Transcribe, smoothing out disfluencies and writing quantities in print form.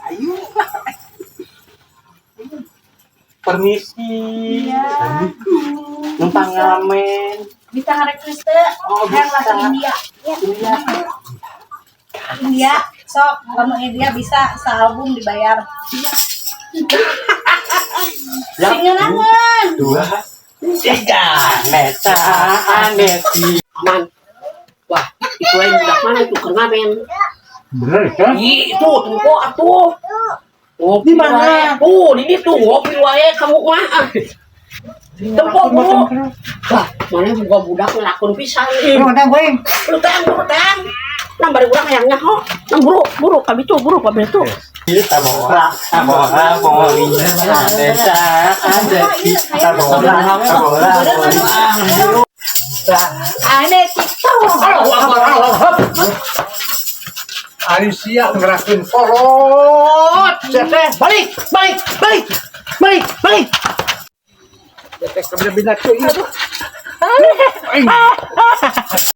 Ayo. Permisi. Iya. Numpang ngamen. Bisa nge-request teu? Oh, Hayang bisa. lagu India. Iya. India, sok kamu India bisa sealbum dibayar. Ya. Sing ngeunaheun. Dua, tiga. Neta, Aneti. Aman. Wah, itu lain budak mana itu keur ngamen. Bener kan? Ih, itu tempo atuh. Ngopi Di mana? wae. Tuh, di ditu ngopi wae kamu mah. Ah. Tempo buru. Wah, mana boga budak ngelakon pisan. Lu ngundang gue. Lu tang, buru tang. Nah, bari urang hayang nyaho. Nah, buru, buru kami tuh, buru kami tuh. Tabora, tabora, bori. Aneta, Aneti. Tabora, tabora, bori. Ane TikTok. Allahu Akbar, Allahu Akbar. Ari sia ngerakeun kolot. Sia teh balik, balik, balik. Balik, balik. Teh kabina-bina teuing. Aing.